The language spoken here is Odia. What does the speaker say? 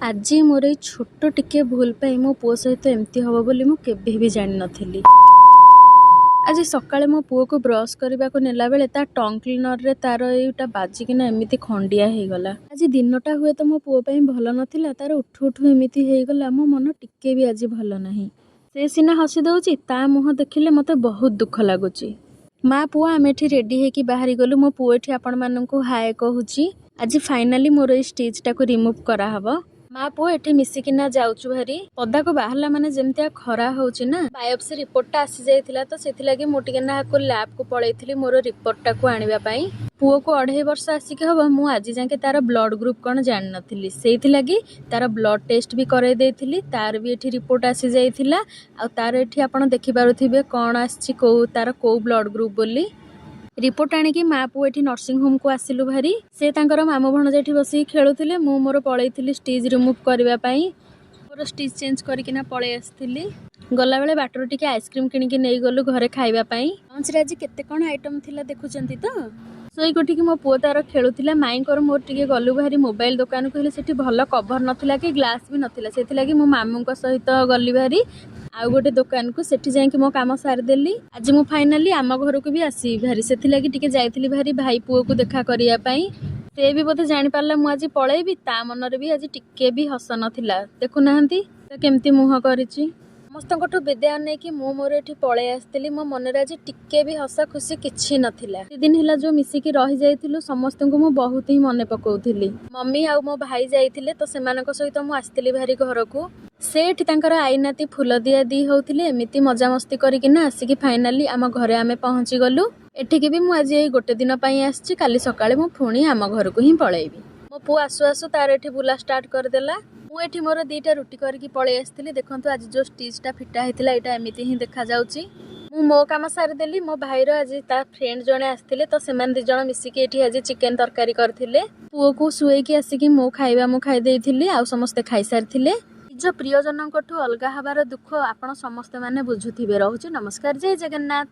ଆଜି ମୋର ଏଇ ଛୋଟ ଟିକେ ଭୁଲ ପାଇଁ ମୋ ପୁଅ ସହିତ ଏମିତି ହେବ ବୋଲି ମୁଁ କେବେ ବି ଜାଣିନଥିଲି। ଆଜି ସକାଳେ ମୋ ପୁଅକୁ ବ୍ରସ୍ କରିବାକୁ ନେଲାବେଳେ ତା ଟଙ୍ଗ କ୍ଲିନରରେ ତାର ଏଇଟା ବାଜିକିନା ଏମିତି ଖଣ୍ଡିଆ ହେଇଗଲା। ଆଜି ଦିନଟା ହୁଏତ ମୋ ପୁଅ ପାଇଁ ଭଲ ନଥିଲା, ତାର ଉଠୁ ଉଠୁ ଏମିତି ହେଇଗଲା। ମୋ ମନ ଟିକେ ବି ଆଜି ଭଲ ନାହିଁ। ସେ ସିନା ହସି ଦେଉଛି, ତା ମୁହଁ ଦେଖିଲେ ମୋତେ ବହୁତ ଦୁଃଖ ଲାଗୁଛି। ମା ପୁଅ ଆମେ ଏଠି ରେଡ଼ି ହେଇକି ବାହାରି ଗଲୁ। ମୋ ପୁଅ ଏଠି ଆପଣମାନଙ୍କୁ ହାଏ କହୁଛି। ଆଜି ଫାଇନାଲି ମୋର ଏଇ ଷ୍ଟିଚ୍ଟାକୁ ରିମୁଭ୍ କରାହବ। ମା ପୁଅ ଏଠି ମିଶିକିନା ଯାଉଛୁ ଭାରି। ପଦାକୁ ବାହାରିଲା ମାନେ ଯେମିତିଆ ଖରା ହଉଛି ନା, ବାୟୋପ୍ସି ରିପୋର୍ଟଟା ଆସିଯାଇଥିଲା, ତ ସେଥିଲାଗି ମୁଁ ଟିକେ ନାକୁ ଲ୍ୟାବକୁ ପଳେଇଥିଲି ମୋର ରିପୋର୍ଟଟାକୁ ଆଣିବା ପାଇଁ। ପୁଅକୁ 2.5 ବର୍ଷ ଆସିକି ହବ, ମୁଁ ଆଜି ଯାକେ ତାର ବ୍ଲଡ ଗ୍ରୁପ କ'ଣ ଜାଣିନଥିଲି। ସେଇଥିଲାଗି ତାର ବ୍ଲଡ ଟେଷ୍ଟ ବି କରେଇ ଦେଇଥିଲି। ତାର ବି ଏଠି ରିପୋର୍ଟ ଆସିଯାଇଥିଲା ଆଉ ତାର ଏଠି ଆପଣ ଦେଖିପାରୁଥିବେ କ'ଣ ଆସିଛି, କୋଉ ତାର କୋଉ ବ୍ଲଡ ଗ୍ରୁପ ବୋଲି। ରିପୋର୍ଟ ଆଣିକି ମା ପୁଅ ଏଠି ନର୍ସିଂ ହୋମକୁ ଆସିଲୁ ଭାରି। ସେ ତାଙ୍କର ମାମୁଁ ଭଣଜା ଏଠି ବସିକି ଖେଳୁଥିଲେ। ମୁଁ ମୋର ପଳେଇଥିଲି ଷ୍ଟିଚ୍ ରିମୁଭ୍ କରିବା ପାଇଁ। ମୋର ଷ୍ଟିଚ୍ ଚେଞ୍ଜ କରିକିନା ପଳେଇ ଆସିଥିଲି। ଗଲାବେଳେ ବାଟରୁ ଟିକେ ଆଇସ୍କ୍ରିମ୍ କିଣିକି ନେଇଗଲୁ ଘରେ ଖାଇବା ପାଇଁ। ଲଞ୍ଚରେ ଆଜି କେତେ କ'ଣ ଆଇଟମ୍ ଥିଲା ଦେଖୁଛନ୍ତି ତ? ଶୋଇକି ଉଠିକି ମୋ ପୁଅ ତାର ଖେଳୁଥିଲା। ମାଇଁଙ୍କର ମୋର ଟିକେ ଗଲୁ ଭାରି ମୋବାଇଲ ଦୋକାନକୁ। ହେଲେ ସେଠି ଭଲ କଭର ନଥିଲା କି ଗ୍ଲାସ୍ ବି ନଥିଲା। ସେଥିଲାଗି ମୁଁ ମାମୁଁଙ୍କ ସହିତ ଗଲି ଭାରି ଆଉ ଗୋଟେ ଦୋକାନକୁ। ସେଠି ଯାଇକି ମୋ କାମ ସାରିଦେଲି। ଆଜି ମୁଁ ଫାଇନାଲି ଆମ ଘରକୁ ବି ଆସିବି ଭାରି, ସେଥିଲାଗି ଟିକେ ଯାଇଥିଲି ଭାରି ଭାଇ ପୁଅକୁ ଦେଖା କରିବା ପାଇଁ। ସେ ବି ବୋଧେ ଜାଣିପାରିଲା ମୁଁ ଆଜି ପଳେଇବି। ତା ମନରେ ବି ଆଜି ଟିକେ ବି ହସ ନଥିଲା। ଦେଖୁନାହାନ୍ତି ତ କେମିତି ମୁହଁ କରିଛି। ସମସ୍ତଙ୍କଠୁ ବିଦାୟ ନେଇକି ମୁଁ ମୋର ଏଠି ପଳେଇ ଆସିଥିଲି। ମୋ ମନରେ ଆଜି ଟିକେ ବି ହସ ଖୁସି କିଛି ନଥିଲା। ଦିନ ହେଲା ଯୋଉ ମିଶିକି ରହିଯାଇଥିଲୁ, ସମସ୍ତଙ୍କୁ ମୁଁ ବହୁତ ହିଁ ମନେ ପକଉଥିଲି। ମମି ଆଉ ମୋ ଭାଇ ଯାଇଥିଲେ, ତ ସେମାନଙ୍କ ସହିତ ମୁଁ ଆସିଥିଲି ଭାରି ଘରକୁ। ସେ ଏଠି ତାଙ୍କର ଆଈ ନାତି ଫୁଲ ଦିଆ ଦି ହଉଥିଲେ। ଏମିତି ମଜାମସ୍ତି କରିକିନା ଆସିକି ଫାଇନାଲି ଆମ ଘରେ ଆମେ ପହଞ୍ଚି ଗଲୁ। ଏଠିକି ବି ମୁଁ ଆଜି ଏଇ ଗୋଟେ ଦିନ ପାଇଁ ଆସିଛି। କାଲି ସକାଳେ ମୁଁ ପୁଣି ଆମ ଘରକୁ ହିଁ ପଳେଇବି। ମୋ ପୁଅ ଆସୁ ଆସୁ ତାର ଏଠି ବୁଲା ଷ୍ଟାର୍ଟ କରିଦେଲା। ମୁଁ ଏଠି ମୋର ଦିଟା ରୁଟି କରିକି ପଳେଇ ଆସିଥିଲି। ଦେଖନ୍ତୁ, ଆଜି ଯୋଉ ଷ୍ଟିଚ୍ଟା ଫିଟା ହେଇଥିଲା, ଏଇଟା ଏମିତି ହିଁ ଦେଖାଯାଉଛି। ମୁଁ ମୋ କାମ ସାରିଦେଲି। ମୋ ଭାଇର ଆଜି ତା ଫ୍ରେଣ୍ଡ ଜଣେ ଆସିଥିଲେ, ତ ସେମାନେ ଦି ଜଣ ମିଶିକି ଏଠି ଆଜି ଚିକେନ ତରକାରୀ କରିଥିଲେ। ପୁଅକୁ ଶୁଏଇକି ଆସିକି ମୋ ଖାଇବା ମୁଁ ଖାଇ ଦେଇଥିଲି, ଆଉ ସମସ୍ତେ ଖାଇସାରିଥିଲେ। ନିଜ ପ୍ରିୟଜନଙ୍କଠୁ ଅଲଗା ହେବାର ଦୁଃଖ ଆପଣ ସମସ୍ତେ ମାନେ ବୁଝୁଥିବେ। ରହୁଛି, ନମସ୍କାର, ଜୟ ଜଗନ୍ନାଥ।